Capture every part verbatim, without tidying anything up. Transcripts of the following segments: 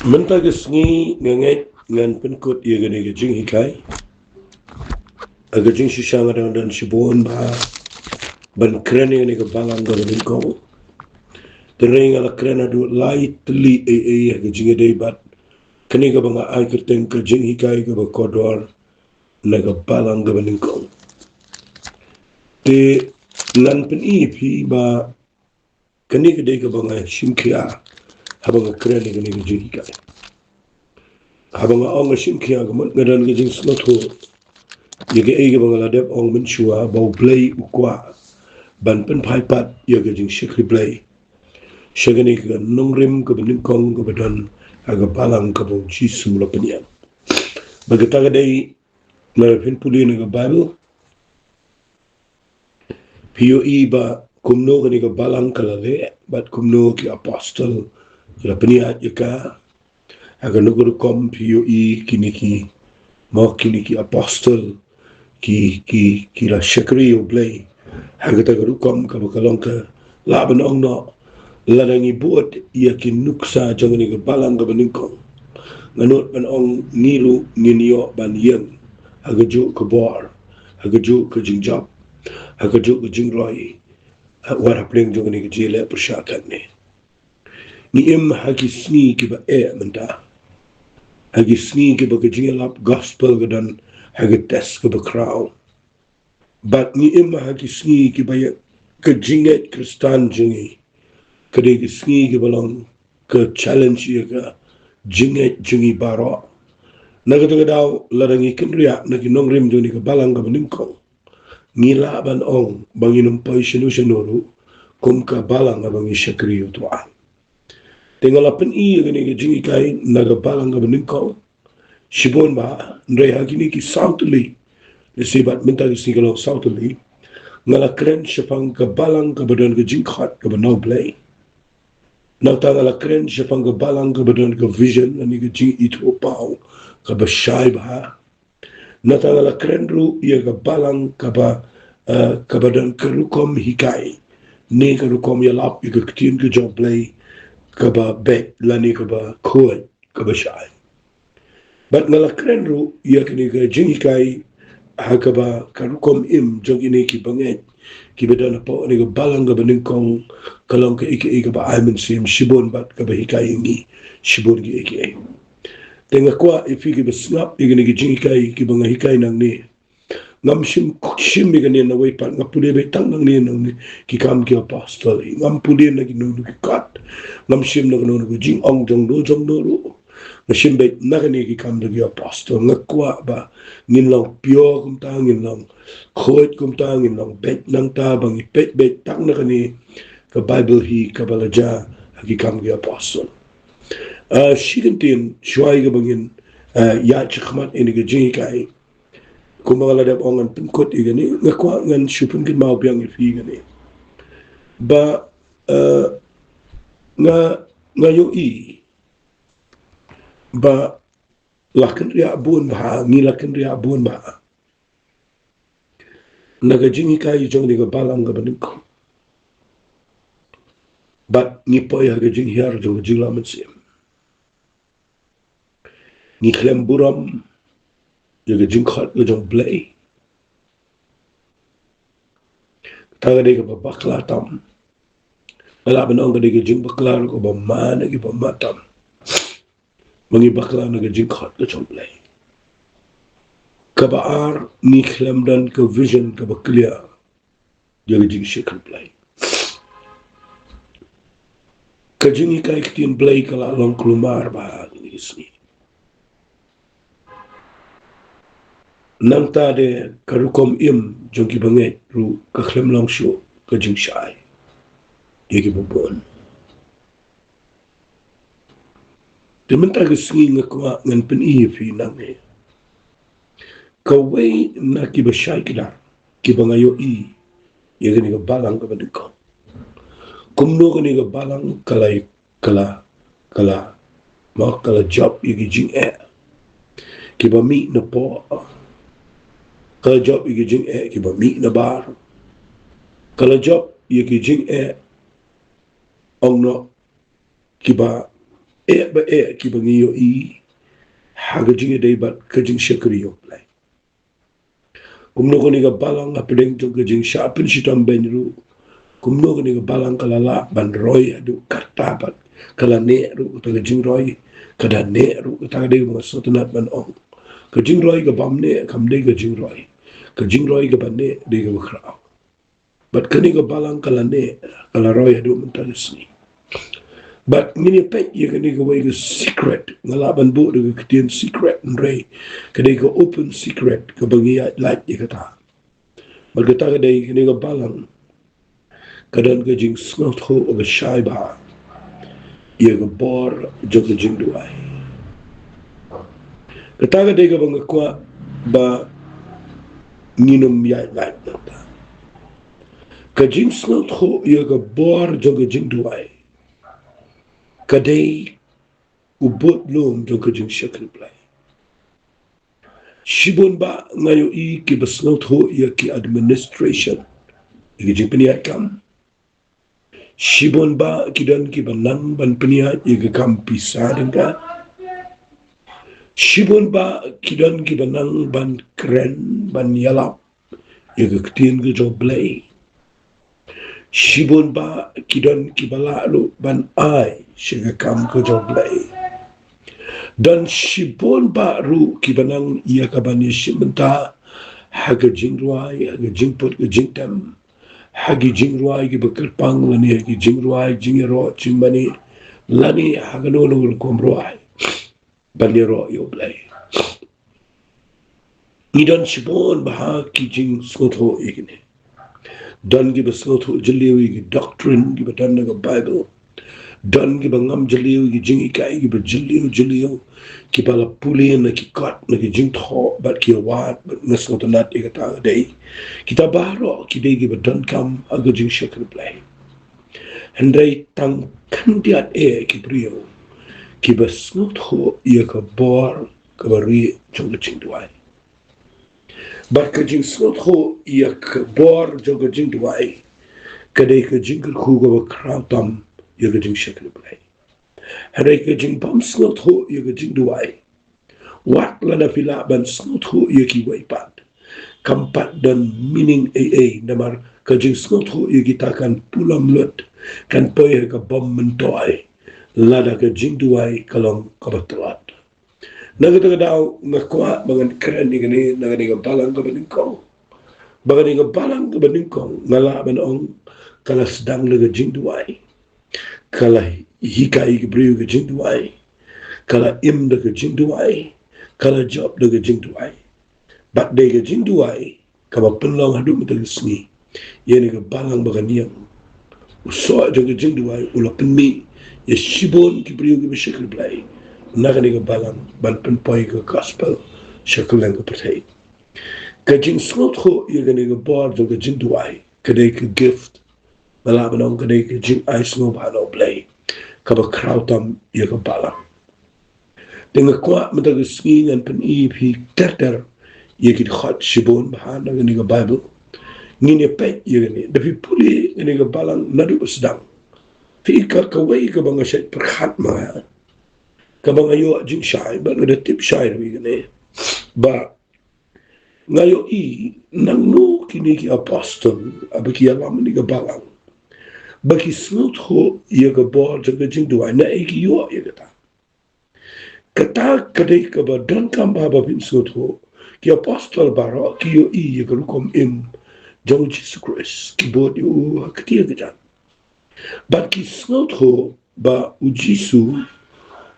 Mynta ka sngi nga ngeit ngan pynkut ïa kane ka jinghikai. Ha ka jingshisha nga dang don shibun bha ban kren ïa kane ka balang kaba nyngkong. Te nga la kren haduh lai tylli ei ei ha ka jingïadei bad kane kaba nga ai kyrteng ka jinghikai kaba kordor na ka balang kaba nyngkong. Te ngan pyni ïa phi ba kane ka dei kaba nga shim khia haba nga kren ïa kane ka jinghikai. Haba nga ong nga shim khia, ka mut nga don ka jingsngewthuh ïa kaei kaba nga la dep ong mynshuwa, ba U Blei u kwah ban pynphai pat ïa ka jingshakri Blei sha kane ka nongrim kaba nyngkong kaba don ha ka balang kaba U Jisu u la pynïaid. Bad kata ka dei, lada phin pule na ka Baibl, phi ïohi ba kumno kane ka balang ka la leh bad kumno ki apostol ki la pynïaid ïa ka. Ha kano ka rukom phi ïohi kine ki, mo, kine ki apostol ki, ki, ki la shakri ïa U Blei ha kata ka rukom kaba ka long ka, lah ban ong noh, lada ngi bud ïa ki nuksa jong kane ka balang kaba nyngkong, nga nud ban ong ngi ruh ngin ïoh ban ïeng ha kajuh ka bor, ha kajuh ka jingjop, ha kajuh ka jingroi, ha, wat hapdeng jong kane ka jingïaleh pyrshah katne. Ngi im ha ki sngi kiba eh mynta, ha ki sngi kiba ka jingïalap gospel ka don ha ka test kaba khraw. Bad ngi im ha ki sngi kiba ïa ka jingngeit Khristan jong ngi ka dei ki sngi kiba long ka challenge ïa ka jingngeit jong ngi baroh. Na kata ka daw, lada ngi kynriah na ki nongrim jong kane ka balang kaba nyngkong, ngi lah ban ong ba ngin ym poi shano shano ruh kum ka balang haba ngi shakri ïa U Trai. Te nga la pyni ïa kane ka jinghikai na ka balang kaba nyngkong shibun bha, hynrei ha kine ki saw tylli, lehse bad mynta ki sngi ka long saw tylli, nga la kren shaphang ka balang kaba don ka jingkhot kaba na U Blei. Nangta nga la kren shaphang ka balang kaba don ka vision lane ka jingithuhpaw kaba shai bha. Nangta nga la kren ruh ïa ka balang kaba, eh, kaba don ka rukom hikai ne ka rukom ïalap ïa ka ktien ka jong U Blei kaba beit lane kaba khuid, kaba shai. Bad nga la kren ruh ïa kane ka jinghikai ha kaba ka rukom im jong kine ki bangeit kiba don hapoh kane ka balang kaba nyngkong ka long kaei kaei kaba ai mynsiem shibun bad kaba hikai ïa ngi shibun kiei kiei. Te nga kwah ïa phi kiba sngap ïa kine ki jinghikai kiba nga hikai nangne. Ngam shim, shim ïa kane nawei pat, nga pule beit tang nangne, nangne ki Kam ki Apostol. Ngam pule na kino kino ki kot. Ngam shim na kano kano ka jingong jong no jong no ruh. Nga shim beit na kane ki Kam ki Apostol. Nga kwah ba ngin long pure kumta, ngin long khuid kumta, ngin long beit nangta, ba ngi peit beit tang na kane ka Baibl hi kaba la jia ha ki Kam ki Apostol. Ah, shi kyntien, shuwa ïa kaba ngin, ah, ïaid shakhmat ïa kane ka jinghikai, kumba nga la dep ong ngan pynkut ïa kane, nga kwah ngan shu pynkynmaw biang ïa phi ïa kane. Ba, eh, nga, nga ïohi ba la kynriah bun bha, ngi la kynriah bun bha na ka jinghikai jong kane ka balang kaba nyngkong. Bad ngi poi ha ka jinghiar jong ka jingla mynsiem. Ngi khlem burom ïa ka jingkhot ka jong U Blei. Kata ka dei kaba bakla tam. Nga lah ban ong ka dei ka jingbakla ruh kaba ma na kiba ma tam. Ba ngi bakla na ka jingkhot ka jong U Blei. Kaba ar, ngi khlem don ka vision kaba clear ïa ka jingshakri Blei. Ka jinghikai ktien Blei ka la long kulmar bha ha kine ki sngi. Nangta de ka rukom im jong ki bangeit ruh ka khlem long shuh ka jingshai ïa kiba bun. Te mynta ka sngi nga kwah ngan pyni ïa phi nangne kawei na kiba shai kdar kiba nga ïohi ïa kane ka balang kaba nyngkong. Kumno kane ka balang ka la, ka la, ka la, mo, ka la jop ïa ki jingeh kiba mih napoh, ka la jop ïa ki jingeh kiba mih nabar, ka la jop ïa ki jingeh, ong noh, kiba eh ba eh kiba ngi ïohi ha ka jingïadei bad ka jingshakri ïa U Blei. Kumno kane ka balang hapdeng jong ka jingshah pynshitom beiñ ruh, kumno kane ka balang ka la lah ban roi haduh katta pat ka la neh ruh kata ka jingroi, ka da neh ruh kata ka dei ba nga sngewtynnat ban ong. Ka jingroi ka bym neh kam dei ka jingroi. Ka jingroi kaba neh dei kaba khraw. Bad kane ka balang ka la neh, ka la roi haduh mynta ka sngi. Bad ngin ïa peit ïa kane kawei ka secret, nga lah ban buh da ka ktien secret hynrei ka dei ka open secret kaba ngi ïaid lait ïa kata. Bad kata ka dei kane ka balang ka don ka jingsngewthuh kaba shai bha ïa ka bor jong ka jingduwai. Kata ka dei kaba nga kwah ba ngin ym ïaid lait na kata. Ka jingsngewthuh ïa ka bor jong ka jingduwai ka dei u budlum jong ka jingshakri Blei. Shibun ba nga ïohi kiba sngewthuh ïa ki administration, ïa ki jingpynïaid kam. Shibun ba ki don kiba nang ban pynïaid ïa ka kam pisa tyngka. Shibun ba ki don kiba nang ban kren, ban ïalap ïa ka ktien ka jong U Blei. Shibun ba ki don kiba lah ruh ban ai sha ka kam ka jong U Blei. Don shibun ba ruh kiba nang ïa ka ban ïashim bynta ha ka jingduwai, ha ka jingput ka jingtem, ha ki jingduwai kiba kyrpang lane ha ki jingduwai jingïaroh jingmane lane ha kano kano ka rukom duwai ban ïaroh ïa U Blei. Ngi don shibun bha ki jingsngewthuh ïa kine. Don kiba sngewthuh jylliew ïa ki doctrine kiba don na ka Bible. Don kiba ngam jylliew ïa ki jinghikai kiba jylliew jylliew, kiba la pule na ki kot, na ki jingthoh bad ki award, bad nga sngewtynnat ïa kata ka dei. Kita baroh ki dei kiba donkam ha ka jingshakri Blei. Hynrei tang khyndiat eh ki briew kiba sngewthuh ïa ka bor kaba rieh jong ka jingduwai. Bad ka jingsngewthuh ïa ka bor jong ka jingduwai ka dei ka jingkyrkhu kaba khraw tam ïa ka jingshakri Blei. Hynrei ka jingbym sngewthuh ïa ka jingduwai, wat lada phi lah ban sngewthuh ïa kiwei pat, kam pat don meaning ei ei, namar ka jingsngewthuh ïa kita kan pulom lut, kan poi ha ka bym myntoi lada ka jingduwai ka long kaba tlot. Na kata ka daw nga kwah ba ngan kren ïa kane na kane ka balang kaba nyngkong. Ba kane ka balang kaba nyngkong nga lah ban ong ka la sdang da ka jingduwai, ka la hikai ki briew ka jingduwai, ka la im da ka jingduwai, ka la jop da ka jingduwai. Bad dei ka jingduwai kaba pynlong haduh mynta ka sngi ïa kane ka balang ba ka niam. U soh jong ka jingduwai u la pynmih ïa shibun ki briew kiba shakri Blei na kane ka balang ban pynpoi ka gospel sha kylleng ka pyrthei. Ka jingsngewthuh ïa kane ka bor jong ka jingduwai ka dei ka gift, ba lah ban ong ka dei ka jingai sngewbha na U Blei kaba khraw tam ïa ka balang. Te nga kwah mynta ka sngi ngan pyni ïa phi ter ter ïa ki dkhot shibun bha na kane ka Bible. Ngin ïa peit ïa kane, da phi pule kane ka balang naduh ba sdang, phi i ka kawei kaba nga shait pyrkhat ma nga, kaba nga ïoh jingshai bad nga da tip shai ruh ïa kane. Ba nga ïohi nangno kine ki apostol haba ki ïalam ïa kane ka balang ba ki sngewthuh ïa ka bor jong ka jingduwai, naei ki ïoh ïa kata. Kata ka dei kaba donkam bha ba phin sngewthuh. Ki apostol baroh ki ïohi ïa ka rukom im jong U Jisu Khrist, ki bud ïa u ha ka ktien ka jong. Bad ki sngewthuh ba U Jisu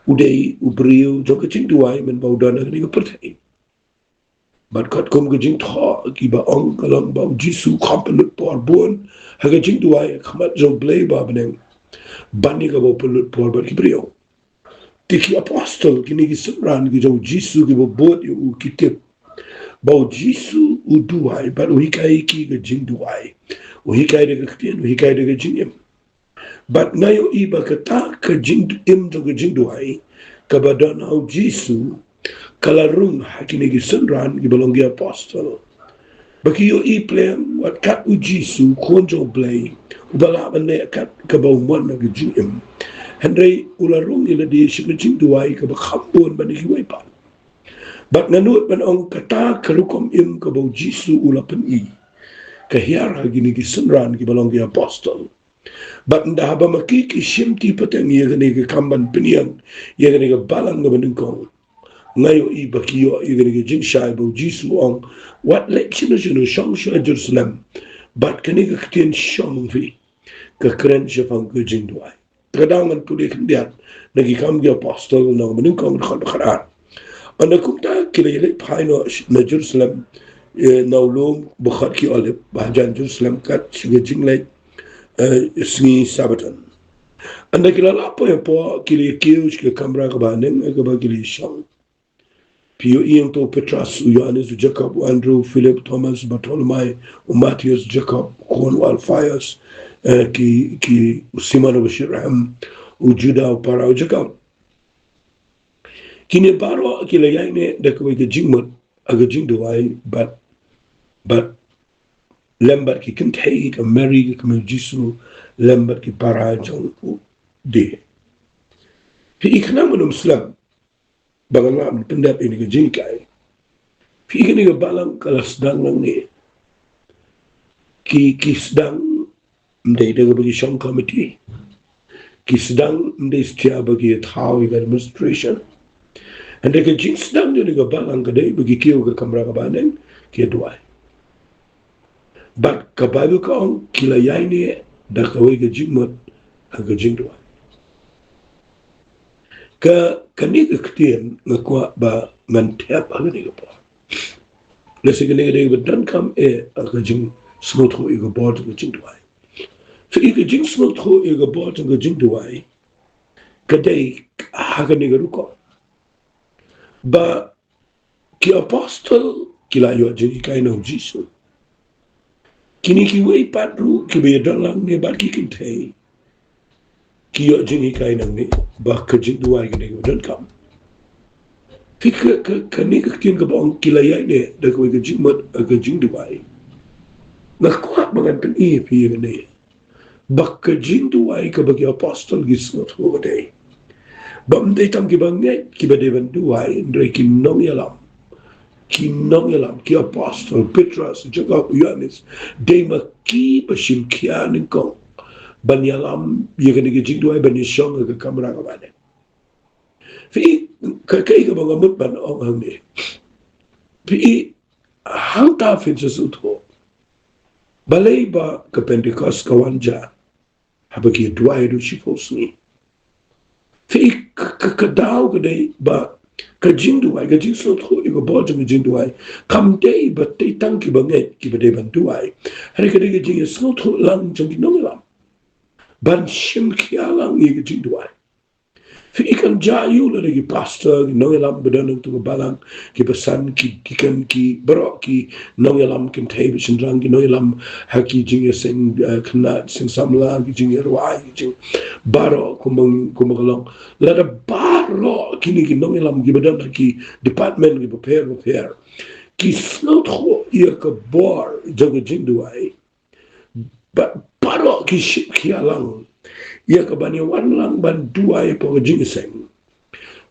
u dei u briew jong ka jingduwai mynba u don ha kane ka pyrthei. Bad katkum ka jingthoh kiba ong ka long ba U Jisu u kham pynlut por bun ha ka jingduwai ha khmat jong U Blei Uba ha bneng ban ïa kaba u pynlut por bad ki briew. Te ki apostol, kine ki synran ki jong U Jisu kiba bud ïa u, ki tip ba U Jisu u duwai bad u hikai ki ka jingduwai. U hikai da ka ktien, u hikai da ka jingim. Bad nga ïohi ba kata ka jingim jong ka jingduwai kaba don ha U Jisu ka la rung ha kine ki synran kiba long ki apostol. Ba ki ïohi pleng wat kat U Jisu, u Khun jong U Blei, uba lah ban leh kat kaba u mon ha ka jingim, Hynrei u la rung ïa lade sha ka jingduwai kaba kham bun ban ïa kiwei pat. Bad nga nud ban ong kata ka rukom im kaba u Jisu u la pyni ka hiar ha kine ki synran kiba long ki apostol. Bad ynda haba ma ki ki shimti pateng ïa kane ka kam ban pynïeng ïa kane ka balang kaba nyngkong, nga ïohi ba ki ïoh ïa kane ka jingshai ba u Jisu u ong, wat leit shano shano, shong sha Jerusalem. Bad kane ka ktien shong phi ka kren shaphang ka jingduwai. Ka dang ngan pule khyndiat na Ki Kam ki Apostol, na ka banyngkong dkhot ba khatar. Ynda kumta ki la ïaleit phai noh na Jerusalem, eh, na u lum ba khot Ki Olib, ba hajan Jerusalem kat sha ka jingleit, eh, sngi Sabbaton. Ynda ki la lah poi hapoh, ki la ïakiew sha ka kamra kaba haneng, eh, kaba ki la shong. Phi ïohi hangto u Petros, u Ïoannis, u Jakob, u Andru, u Philip, u Thomas, u Bartholomai, u Mathaios, u Jakob, u khun u Alphaeus, eh, ki, ki, u Simon uba shitrhem, u Juda u para u Jakob. Kine baroh ki la ïaineh da kawei ka jingmut ha ka jingduwai bad, bad lem bad ki kynthei, ka Mary ka kmie u Jisu, lem bad ki para jong u de. Phi i khnang ban ym slem ba ngan lah ban pyndep ïa kane ka jinghikai. Phi i kane ka balang ka la sdang nangne. Ki, ki sdang ym dei da kaba ki shong komiti. Ki sdang ym dei stia ba ki thaw ïa ka administration. Hynrei ka jingsdang jong kane ka balang ka dei ba ki kiew ka kamra kaba haneng, ki duwai. Bad ka Baibl ka ong ki la ïaineh da kawei ka jingmut ha ka jingduwai. Ka, kane ka ktien nga kwah ba ngan thep ha kane ka por. Lehse kane ka dei kaba donkam eh ha ka jingsngewthuh ïa ka bor jong ka jingduwai. Phi i ka jingsngewthuh ïa ka bor jong ka jingduwai ka dei ha kane ka rukom. Ba ki apostol ki la ïoh jinghikai na u Jisu. Kine kiwei pat ruh kiba ïadon lang ne bad ki kynthei ki ïoh jinghikai nangne ba ka jingduwai ka dei kaba donkam. Phi, ka, ka, kane ka ktien kaba ong ki la ïaineh da kawei ka jingmut ha ka jingduwai, nga kwah ba ngan pyni ïa phi ïa kane. Ba ka jingduwai kaba ki apostol ki sngewthuh ka dei ba ym dei tang kiba ngeit kiba dei ban duwai, hynrei ki nongïalam. Ki nongïalam, ki apostol, Petros, Jakob, Ïoannis, dei ma ki ba shim khia nyngkong ban ïalam ïa kane ka jingduwai, ban ïashong ha ka kamra kaba haneng. Phi i, ka, kaei kaba nga mut ban ong hangne. Phi i, hangta phin sa sngewthuh balei ba ka Pentecost ka wan jia haba ki duwai haduh shiphew sngi. Phi i, ka, ka, ka daw ka dei ba ka jingduwai, ka jingsngewthuh ïa ka bor jong ka jingduwai kam dei ba dei tang kiba ngeit kiba dei ban duwai, hynrei ka dei ka jingïasngewthuh lang jong ki nongïalam ban shim khia lang ïa ka jingduwai. Phi i, kan jia aïu lada ki pastor, ki nongïalam ba don ha kato ka balang, ki basan, ki deacon, ki baroh ki nongïalam kynthei bad shynrang, ki nongïalam ha ki jingïaseng, eh, khynnah, seng samla, ki jingïarwai, ki jing baroh kumba, kumba ka long. Lada baroh kine ki nongïalam kiba don ha ki department kiba pher bapher ki sngewthuh ïa ka bor jong ka jingduwai, bad baroh ki shim khia lang ïa ka ban ïawan lang ban duwai hapoh ka jingïaseng,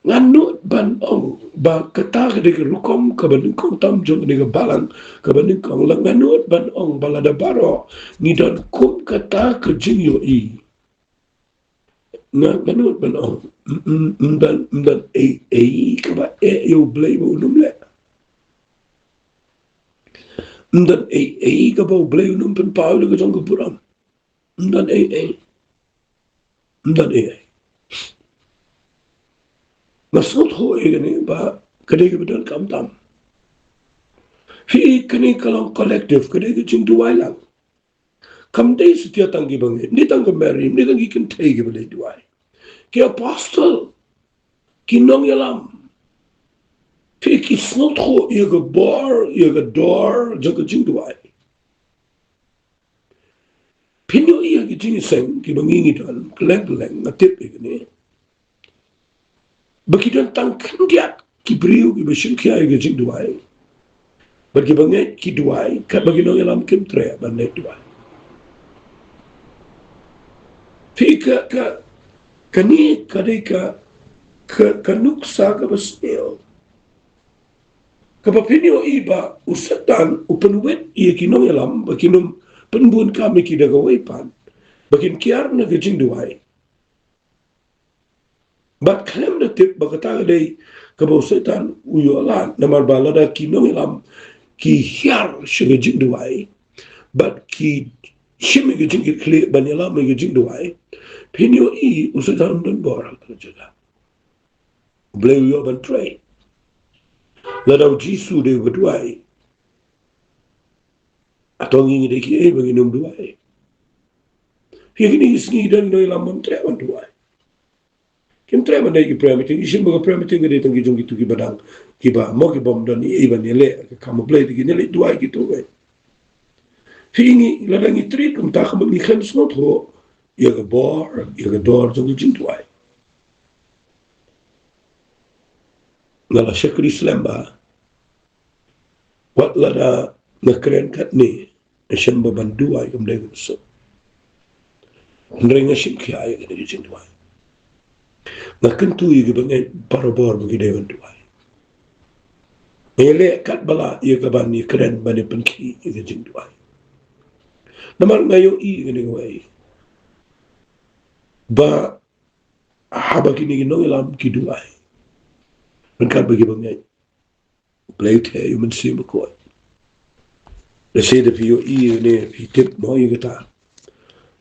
nga nud ban ong ba kata ka dei ka rukom kaba nyngkong tam jong kane ka balang kaba nyngkong. La nga nud ban ong ba lada baroh ngi don kum kata ka jingïohi, nga, nga nud ban ong, ym, ym, ym don, ym don ei ei kaba eh ïa U Blei ba un ym leh. Ym don ei ei kaba U Blei un ym pynpaw ïa la ka jong ka burom. Ym don ei ei. Ym don ei ei. Nga sngewthuh ïa kane ba ka dei kaba donkam tam. Phi i, kane ka long collective, ka dei ka jingduwai lang. Kam dei satia tang kiba ngeit, ym dei tang ka Mary, ym dei tang ki kynthei kiba leit duwai. Ki apostol, ki nongïalam, phi i, ki sngewthuh ïa ka bor, ïa ka dor jong ka jingduwai. Phin ïohi ha ki jingïaseng kiba ngi ngi don, kylleng kylleng, nga tip ïa kane, ba ki don tang khyndiat ki briew kiba shim khia ïa ka jingduwai. Bad kiba ngeit ki duwai, katba ki nongïalam kim treh ban leit duwai. Phi i, ka, ka, Kane ka dei ka, ka, ka nuksa kaba sniew. Kaba pynïohi ba u Soitan u pynwit ïa ki nongïalam ba kin ym pynbun kam ïa ki da kawei pat, ba kin kiar na ka jingduwai. Bad khlem da tip ba kata ka dei kaba u Soitan u ïoh lad, namar ba lada ki nongïalam ki hiar sha ka jingduwai bad ki shim ïa ka jingkitkhlieh ban ïalam ïa ka jingduwai, pynïohi u Soitan um don bor ha ka jaka. U Blei u ïoh ban trei. Lada u Jisu dei uba duwai, hato ngi dei kiei ba ngin ym duwai? Phi, kine ki sngi don ki nongïalam bym treh ban duwai. Kim treh ban leit ki prayer meeting, ki shim ba ka prayer meeting ka dei tang ki jong kito kiba dang, kiba mo ki bym don ei ei ban ïaleh ka kam U Blei, te kin leit duwai kito. Phi, ngi, lada ngi treat kumta, ka mut ngi khlem sngewthuh ïa ka bor, ïa ka dor jong ka jingduwai. Nga la shakri slem ba wat lada nga kren katne, nga shem ba ban duwai kam dei ban suk. Hynrei nga shim khia ïa kane ka jingduwai. Nga kyntu ïa ki bangeit barabor ba ki dei ban duwai. Nga ïaleh katba lah ïa ka ban ïakren ban ïapynkhih ïa ka jingduwai. Namar nga ïohi ïa kane kawei, ba haba kine ki nongïalam ki duwai ryngkat bad ki bangeit, U Blei u theh ïa U Mynsiem Bakhuid. Lehse da phi ïohi ne phi tip mo ïa kata.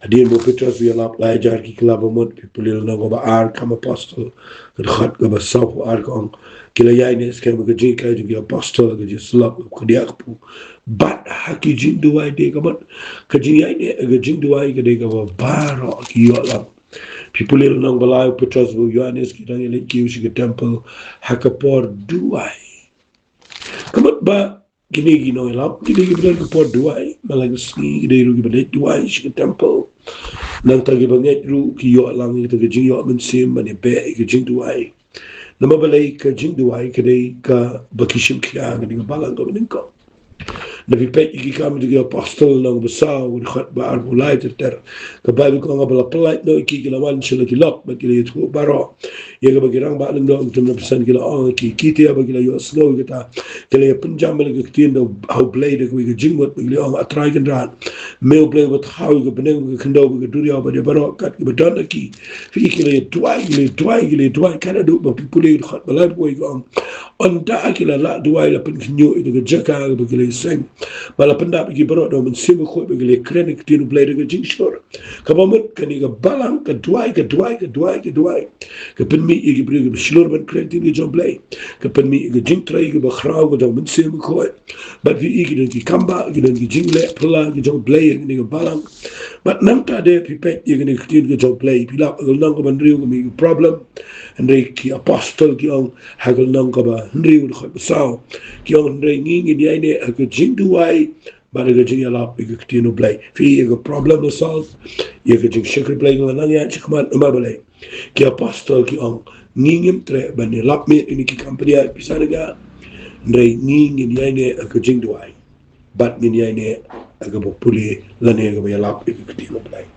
Hadien ba u Petros u ïalap la hajar ki kylla ba mut, phi pule lynnong kaba ar, Kam Apostol, ka dkhot kaba sawphew ar, ka ong, ki la ïaineh skhem ïa ka jinghikai jong ki apostol, ka jingsyllok, ka diak kpu. Bad ha ki jingduwai de, ka mut ka jingïaineh, ka jingduwai ka dei kaba baroh ki ïoh lang. Phi pule lynnong ba lai, u Petros bad u Ïohannes ki dang ïaleit kiew sha ka temple ha ka por duwai. Ka mut ba kine ki nongïalam ki dei kiba don ka por duwai man la ka sngi, ki dei ruh kiba leit duwai sha ka temple. Nangta ki bangeit ruh ki ïoh lang ïa ka jingïoh mynsiem ban ïabeh ïa ka jingduwai. Namar balei? Ka jingduwai ka dei kaba ki shim khia ha kane ka balang kaba nyngkong. Lada phi peit ïa Ki Kam ki Apostol lynnong ba saw, ka dkhot ba arphew lai ter ter, ka Baibl ka ong ba la pyllait noh ïa ki, ki la wan sha la ki lok bad ki la ïathuh baroh ïa kaba ki rangbah lyngdoh ki tymmen basan ki la ong ïa ki. Ki te haba ki la ïohsngew ïa kata, ki la ïapynjam ïa la ka ktien da ha U Blei da kawei ka jingmut bad ki la ong, A Trai Kynrad, me U Blei uba thaw ïa ka bneng bad ka khyndew bad ka duriaw bad ïa baroh kat kiba don ha ki. Phi, ki la ïaduwai, ki la ïaduwai, ki la ïaduwai, ka naduh ba phi pule ka dkhot ba laiphew wei ka ong, ynda ki la lah duwai la pynkhynñiuh ïa ka jaka kaba ki la ïaseng, ba la pyndap ïa ki baroh da U Mynsiem Bakhuid bad ki la ïakren ïa ka ktien U Blei da ka jingshlur. Kaba mut kane ka balang ka duwai, ka duwai, ka duwai, ka duwai. Ka pynmih ïa ki briew kiba shlur ban kren ïa ka ktien ka jong U Blei. Ka pynmih ïa ka jingtrei kaba khraw ka jong U Mynsiem Bakhuid. Bad phi i ki don ki kambah, ki don ki jingleh phylla ki jong U Blei ha kane ka balang. Bad nangta de phi peit ïa kane ka ktien ka jong U Blei, phi lap ha ka lynnong kaba hynriew ka mih ka problem. Hynrei ki apostol ki ong ha ka lynnong kaba hynriew dkhot ba saw, ki ong, hynrei ngi ngin ïaineh ha ka jingduwai bad ha ka jingïalap ïa ka ktien U Blei. Phi, ïa ka problem la solve, ïa ka jingshakri Blei ka la nang ïaid shakhmat. Namar balei? Ki apostol ki ong, ngi ngim treh ban ïalap miet ïa kine ki kam pynïaid pisa na ka. Hynrei ngi ngin ïaineh ha ka jingduwai bad ngin ïaineh ha kaba pule lane kaba ïalap ïa ka ktien U Blei.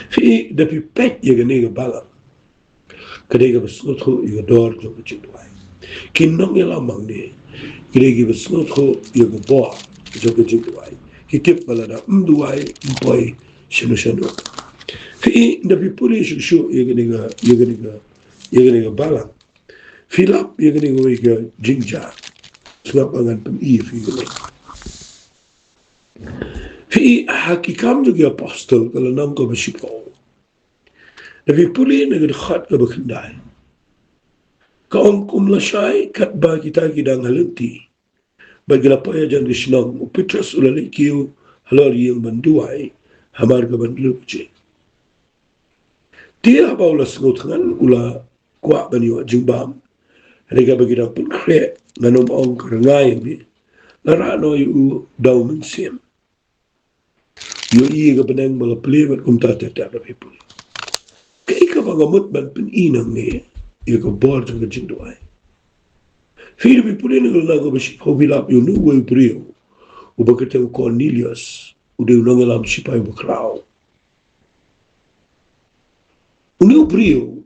Phi, da phi peit ïa kane ka balang, ka dei kaba sngewthuh ïa ka dor jong ka jingduwai. Ki nongïalam hangne ki dei kiba sngewthuh ïa ka bor jong ka jingduwai. Ki tip ba lada ym duwai ym poi shano shano. Phi, da phi pule shuh shuh ïa kane ka, ïa kane ka, ïa kane ka balang, phi lap ïa kane kawei ka jingjia. Sngap ba ngan pyni ïa phi kane. Phi, ha Ki Kam jong ki Apostol ka lynnong kaba shiphew, da phi pule na ka dkhot kaba khyndai, ka ong, kum lashai katba kita ki dang ha lynti bad ki la poi hajan ka shnong, u Petros u la leit kiew halor ïing ban duwai hamar kaba hynriew baje. Te haba u la sngewthngan u la kwah ban ïoh jingbam. Hynrei kaba ki dang pynkhreh, ngan ym ong ka rngai ïa me, la rah noh ïa u da u Mynsiem. Ïohi ïa ka bneng ba la plie bad kumta ter ter, da phi pule. Kaei kaba nga mut ban pyni nangne ïa ka bor jong ka jingduwai? Phi, da phi pule na ka lynnong kaba shiphew phi lap ïa uwei u briew uba kyrteng u Kornelius, u dei u nongïalam shipai uba khraw. Une u briew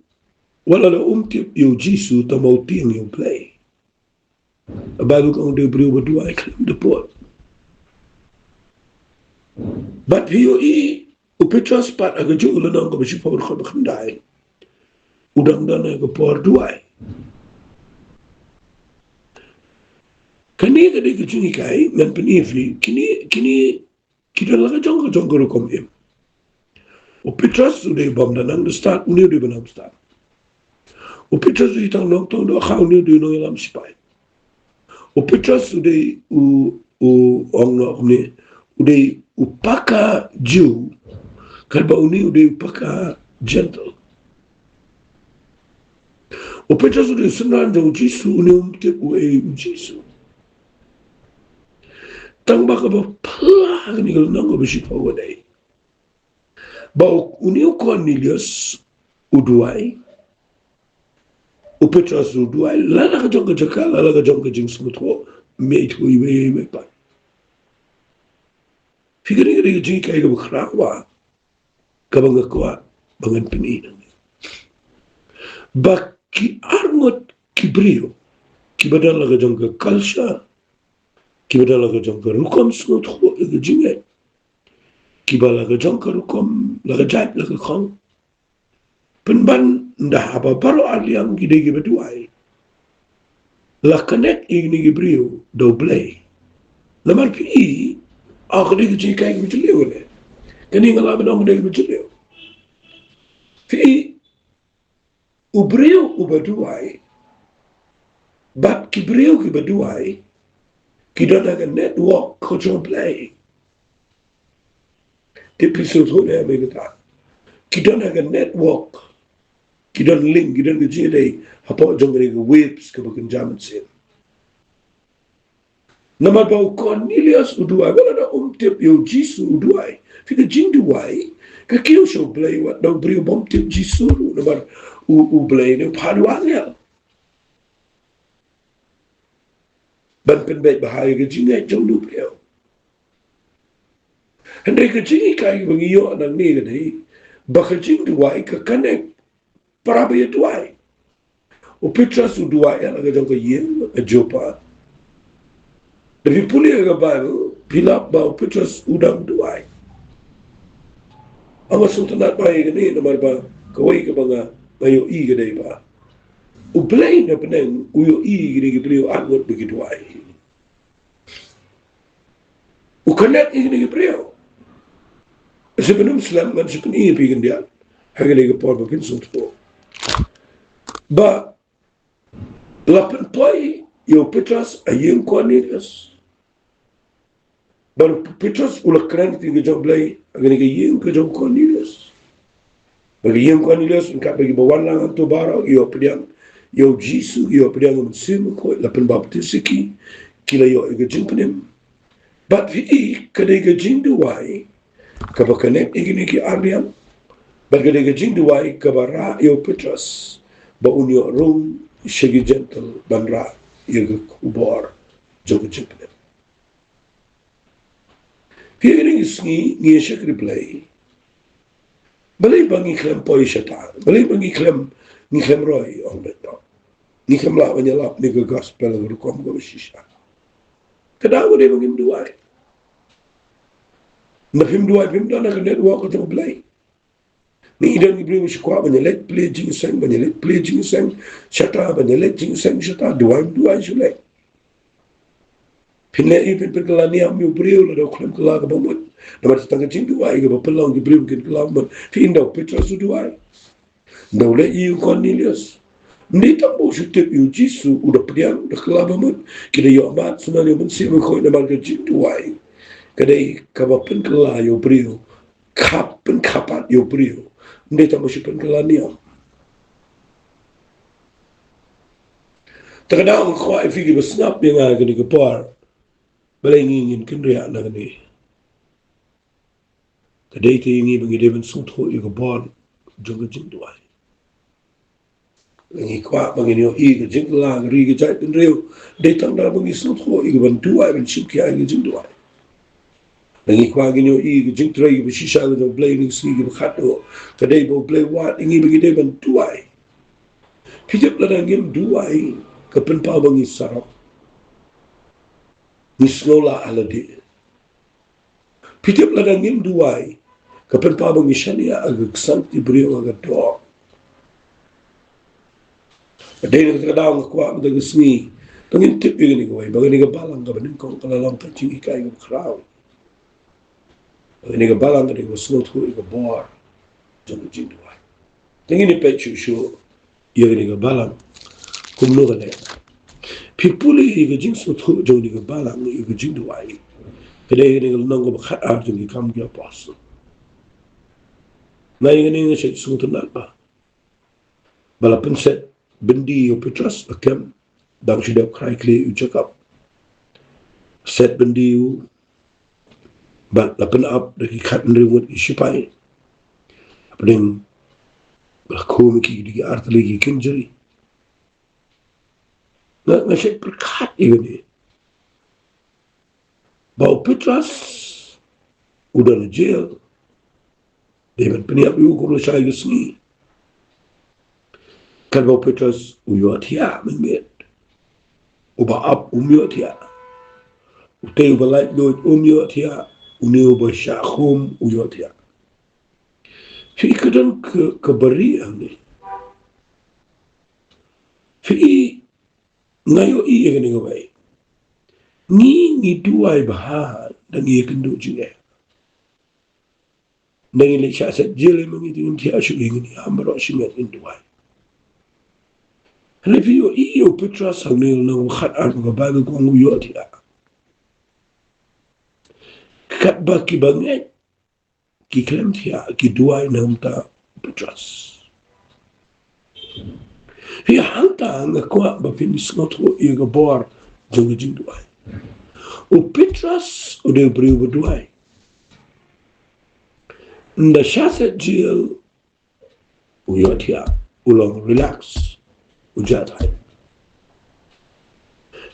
Wat la da um tip ïa u Jisu, tang ba u tieng ïa u Blei. Baibl ka ong u dei u briew ba duwai khlem da pud. Bad phi ïohi u Petros pat ha ka juh lynnong kaba shiphew dkhot ba khyndai, u dang don ha ka por duwai. Kane ka dei ka jinghikai, ngan pyni ïa phi, kine, kine ki don la ka jong ka jong ka rukom im. U Petros u dei u bym da nang da stad, une u dei ba nang stad. U Petros u dei tang nongtong dohkha, une u dei u nongïalam sipai. U Petros u dei u, u ong noh kumne, u dei u paka Jiw, katba une u dei u paka Jentil. U Petros u dei u synran jong u Jisu, une um tip uei u Jisu. Tang ba kaba phylla ha kane ka lynnong kaba shiphew ka dei ba u, une u Kornelius u duwai, u Petros u duwai, la la ka jong ka jaka, la la ka jong ka jingsngewthuh, ym ïathuh iwei ïa iwei pat. Phi, kane ka dei ka jinghikai kaba khraw, kaba nga kwah ba ngan pyni nangne. Ba ki arngut ki briew kiba don la ka jong ka culture, kiba don la ka jong ka rukom sngewthuh ïa ka jingngeit, kiba la ka jong ka rukom, la ka jait, la ka khong, pynban ynda haba baroh arliang ki dei kiba duwai, la connect ïa kine ki briew da u Blei. Namar phi i, ah, ka dei ka jinghikai kaba jylliew ne. Kane nga lah ban ong ka dei kaba jylliew. Phi i, u briew uba duwai bad ki briew kiba duwai ki don ha ka network ka jong u Blei. Te phi sngewthuh ne em ïa kata? Ki don ha ka network, ki don link, ki don ka jingïadei hapoh jong kane ka waves kaba kynja mynsiem. Namar ba u Kornelius u duwai, wat la da um tip ïa u Jisu u duwai. Phi, ka jingduwai ka kiew sha u Blei wat da u briew bym tip Jisu ruh, namar u, u Blei ne u phah da u angel ban pynbeit bha ïa ka jingngeit jong u briew. Hynrei ka jinghikai ba ngi ïoh nangne ka dei ba ka jingduwai ka connect para ba ïa duwai. U Petros u duwai ïa la ka jong ka ïing ha Joppa. Da phi pule ïa ka Baibl, phi lap ba u Petros u dang duwai. Nga sngewtynnat bha ïa kane namar ba kawei kaba nga, nga ïohi ka dei ba u Blei na bneng u ïohi ïa kine ki briew arngut ba ki duwai. U connect ïa kine ki briew. Shu ban ym slem, ngan shu pyni ïa phi khyndiat ha kane ka por ba phin sngewthuh ba la pynpoi ïa u Petros ha ïing Kornelius. Bad u Petros u la kren ïa ka jong u Blei ha kane ka ïing ka jong u Kornelius. Ba ki ïing Kornelius, ryngkat bad kiba wan lang hangto baroh, ki ïoh pdiang ïa u Jisu, ki ïoh pdiang ïa u Mynsiem Bakhuid, la pynbaptis ïa ki, ki la ïoh ïa ka jingpynim. Bad phi i, ka dei ka jingduwai kaba connect ïa kine ki arliang. Bad ka dei ka jingduwai kaba rah ïa u Petros ba un ïoh rung sha ki Jentil ban rah ïa ka khubor jong ka jingpynim. Phi, ha kine ki sngi ngi ïa shakri Blei. Balei ba ngi khlem poi shata? Balei ba ngi khlem, ngi khlem roi, ong beit noh. Ngi khlem lah ban ïalap ïa ka gospel ha ka rukom kaba shisha. Ka daw ka dei ba ngim duwai. Lada phim duwai phim don ha ka network ka jong u Blei. Ngi don ki briew ba shu kwah ban ïaleit plie jingïaseng, ban ïaleit plie jingïaseng shata, ban ïaleit jingïaseng shata, duwai, duwai shu leit. Phin leh ïa, phin pynkylla niam ïa u briew lada u khlem kylla kaba mut. Namar tang ka jingduwai kaba pynlong ki briew kin kylla kaba mut. Phi, ynda u Petros u duwai, ynda u leit ïa u Kornelius, ym dei tang ba u shu tip ïa u Jisu, u da pdiang, u da kylla kaba mut. Ki da ïoh mad sumar ïa u Mynsiem Bakhuid, namar ka jingduwai ka dei kaba pynkylla ïa u briew, khap, pynkhap pat ïa u briew. Ym dei tang ba shu pynkylla niam. Te ka daw nga kwah ïa phi kiba sngap ïa nga ha kane ka por, balei ngi ngin kynriah na kane? Ka dei te ïa ngi ba ngi dei ban sngewthuh ïa ka bor jong ka jingduwai. Ngi kwah ba ngin ïohi ka jingkylla ka ri ka jaitbynriew, dei tang da ba ngi sngewthuh ïa ka ban duwai, ban shim khia ïa ka jingduwai. Ngi kwah ngin ïohi ka jingtrei kaba shisha ka jong u Blei ha ki sngi kiba khatduh. Ka dei ba u Blei u wad ïa ngi ba ngi dei ban duwai. Phi tip lada ngim duwai, ka pynpaw ba ngi sarong, ngi sngewlah ha lade. Phi tip lada ngim duwai, ka pynpaw ba ngi shaniah ha ka ksang ki briew ha ka dor. Ka dei na kata ka daw nga kwah mynta ka sngi, tang ngin tip ïa kane kawei, ba kane ka balang kaba nyngkong ka la long ka jinghikai kaba khraw. Ba kane ka balang ka dei kaba sngewthuh ïa ka bor jong ka jingduwai. Tang ngin ïa peit shuh shuh ïa kane ka balang kumno ka leh. Phi pule ïa ka jingsngewthuh jong kane ka balang ïa ka jingduwai. Ka dei kane ka lynnong kaba khatar jong Ki Kam ki Apostol. Nga ïa kane nga shait sngewtynnat ba, ba la pynset byndi ïa u Petros, la kem, dang shu dep khrai khlieh ïa u Jakob. Set byndi ïa u, bad la pynap da ki khathynriew ngut ki shipai. Hapdeng ba la khum ïa ki da ki artylli ki kynjri. Nga, nga shait pyrkhat ïa kane, ba u Petros u don ha jail, dei ban pynïap ïa u kum lashai ka sngi. Katba u Petros u ïohthiah mynmiet, uba ap um ïohthiah, utei uba laitluid um ïohthiah, une uba shah khum u ïohthiah. Phi i ka don ka, kaba rieh hangne. Phi i, nga ïohi ïa kane kawei. Ngi, ngi duwai bha da ngi ïakynduh jingeh. Da ngi leit shah set jail, ma ngi te ngin thiah shuh, ngin ïam baroh shi miet ngin duwai. Hynrei phi ïohi ïa u Petros hangne, lynnong khatar ba ka Baibl ka ong u ïohthiah. Katba kiba ngeit ki khlem thiah, ki duwai na ka bynta u Petros. Phi, hangta nga kwah ba phin sngewthuh ïa ka bor jong ka jingduwai. U Petros u dei u briew ba duwai. Ynda shah set jail, u ïohthiah, u long relax, u jah thait.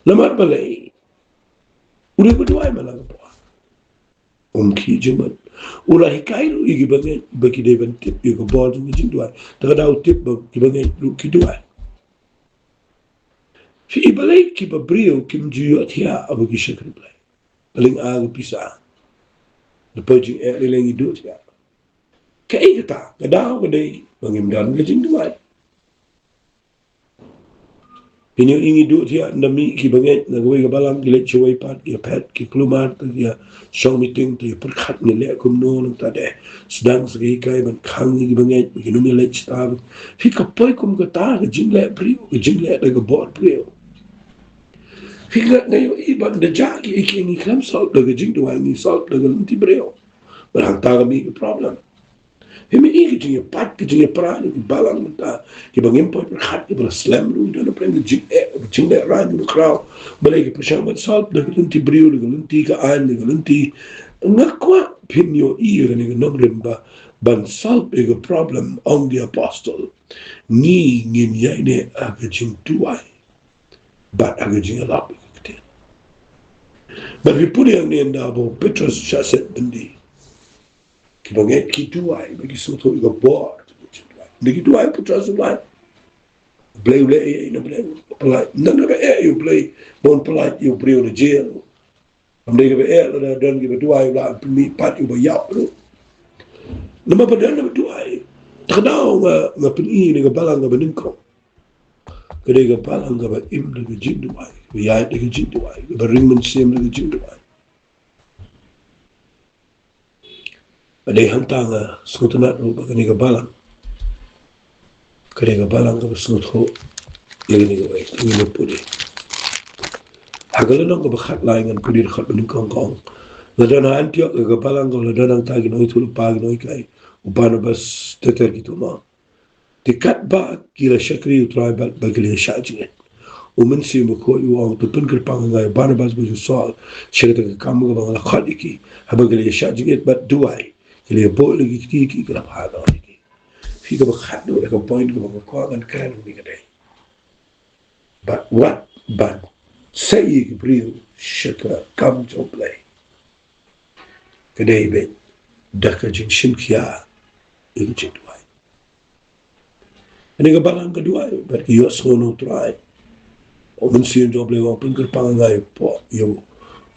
Namar balei? U dei ba duwai man la ka por. Um khih jingmut. U la hikai ruh ïa kiba ngeit ba ki dei ban tip ïa ka bor jong ka jingduwai. Te ka daw tip ba kiba ngeit ruh ki duwai. Phi i, balei kiba briew kim ju ïohthiah haba ki shakri Blei? Ka lyngba ka pisa. Da poi jingeh lei lei ngi duh thiah. Kaei kata? Ka daw ka dei ba ngim don ka jingduwai. Phi ïohi ngi duh thiah, ynda mih kiba ngeit na kawei ka balang, ki leit shawei pat, ki ïa phet, ki kulmar, ki ïa shong meeting, ki ïa pyrkhat ngi leh kumno nangta de. Sdang sa ka hikai ban khang ïa kiba ngeit ba kin ym ïaleit shata. Phi, ka poi kum kata ka jingleh briew, ka jingleh da ka bor briew. Phi, nga, nga ïohi ba ynda jia kiei kiei ngi khlem solve da ka jingduwai, ngi solve da ka lynti briew. Bad hangta ka mih ka problem. Phi, mih ïa ka jingïapait, ka jingïapra na ki balang mynta, kiba ngim poi pyrkhat, kiba la slem ruh, don hapdeng ka jingeh, ka jinglehrain kaba khraw. Balei ki pyrshang ban solve da ka lynti briew, da ka lynti ka aiñ, da ka lynti. Nga kwah phin ïohi ïa kane ka nongrim ba ban solve ïa ka problem, ong ki apostol, ngi ngin ïaineh ha ka jingduwai bad ha ka jingïalap ïa ka ktien. Bad phi pule hangne, ynda ba u Petros shah set byndi, kiba ngeit ki duwai, ba ki sngewthuh ïa ka bor. Ynda ki duwai, u Petros u duwai. Blei, u leh ïa i na Blei, u pyllait. Ym dei ba eh ïa u Blei ba un pyllait ïa u briew na jail. Ym dei kaba eh lada don kiba duwai, u lah pynmih pat ïa uba ïap ruh. Namar ba don kiba duwai. Te ka daw nga, nga pyni ïa ka balang kaba nyngkong. Ka dei ka balang kaba im da ka jingduwai, kaba ïaid da ka jingduwai, kaba ring mynsiem da ka jingduwai. Ka dei hangta nga sngewtynnat ruh ba kane ka balang ka dei ka balang kaba sngewthuh ïa kane kawei. Te ngin ïa pule ha ka lynnong kaba khatlai, ngan pule dkhot ba nyngkong, ka ong: La don ha Antiok ka balang, ka la don hangta ki nongïathuhlypa, ki nonghikai, u Barnabas ter ter kito mo. Te katba ki la shakri U Trai bad ba ki la ïashah jingit, U Mynsiem Bakhuid u ong: To pynkyrpang ïa nga ïa u Barnabas bad u Saul sha kata ka kam kaba nga la khot ïa ki. Haba ki la ïashah jingit bad duwai, ki la ïabuh ïa ki kti, ki la phah noh ïa ki. Phi, kaba khatduh ïa ka point kaba nga kwah ngan kren hangne ka dei, bad wat ban sei ïa ki briew sha ka kam jong U Blei, ka dei beit da ka jingshim khia ïa ka jingduwai. Kane ka balang ka duwai bad ka ïohsngew na u Trai. U Mynsiem jong U Blei u ong, pynkyrpang ïa nga ïa u Paul, ïa u,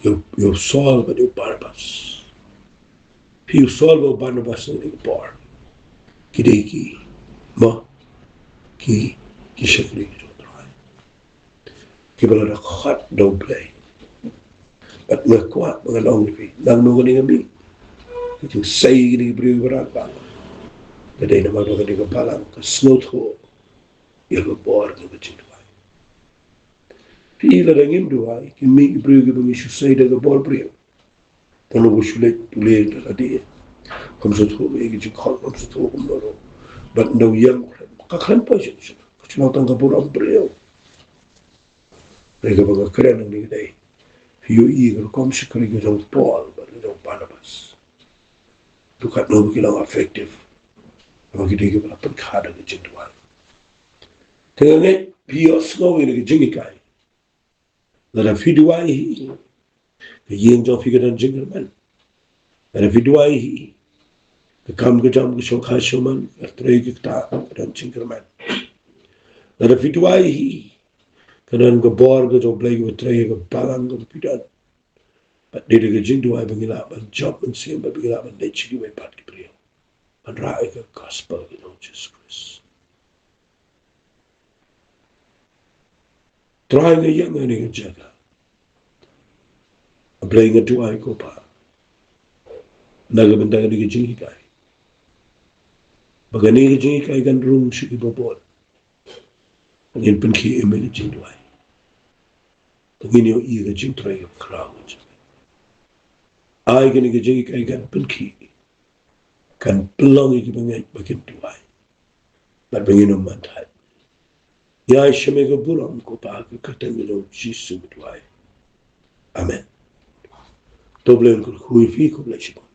ïa u, ïa u Saul bad ïa u Barnabas. Phi, u Saul bad u Barnabas, na kane ka por ki dei ki, mo, ki, ki shakri jong U Trai, kiba la dep khot da U Blei. Bad nga kwah ba ngan ong ïa phi, naduh kane ka miet, ka jingsei kine ki briew kiba rangbah ka dei namar ba kane ka balang ka sngewthuh ïa ka bor ka jingduwai. Phi, lada ngim duwai, ki mih ki briew kiba ngi shu sei da ka bor briew. Tang ba shu leit pule da lade, kam sngewthuh ïa ka jingkhot, kam sngewthuh kumno ruh. Bad ynda u ïeng, ka khlem poi shuh shuh, ka shu long tang ka burom briew. Hynrei kaba nga kren hangne ka dei, phi ïohi ka rukom shakri ka jong u Paul bad ka jong u Barnabas, to katno ba ki long effective. Namar ki dei kiba la pynkha da ka jingduwai. Te nga ngeit phi ïohsngew ïa ka jinghikai. Lada phi duwai hi, ka ïing jong phi ka don jingkyrmen. Lada phi duwai hi, ka kam ka jam, ka shongkha shongman, ka trei ka ktah ka don jingkyrmen. Lada phi duwai hi, ka don ka bor ka jong U Blei kaba trei ïa ka balang kaba phi don. Bad dei da ka jingduwai ba ngi lah ban jop mynsiem, bad ba ngi lah ban leit sha kiwei pat ki briew ban rah ïa ka gospel ka jong U Jisu Khrist. Trai, nga ïeng ha kane ka jaka. A Blei, nga duwai, ko Pa, na ka bynta kane ka jinghikai, ba kane ka jinghikai kan rung sha kiba bun. Ngin pynkhie ïa me ka jingduwai, ngin ïohi ïa ka jingtrei kaba khraw ka jong me. Ai kane ka jinghikai kan pynkhie, kan pynlong ïa kiba ngeit ba kin duwai, bad ba ngin ym man thait. Ngi ai sha me ka burom, ko Pa, ha ka kyrteng ka jong U Jisu ngi duwai. Amen. To U Blei un kyrkhu ïa phi, khublei shibun.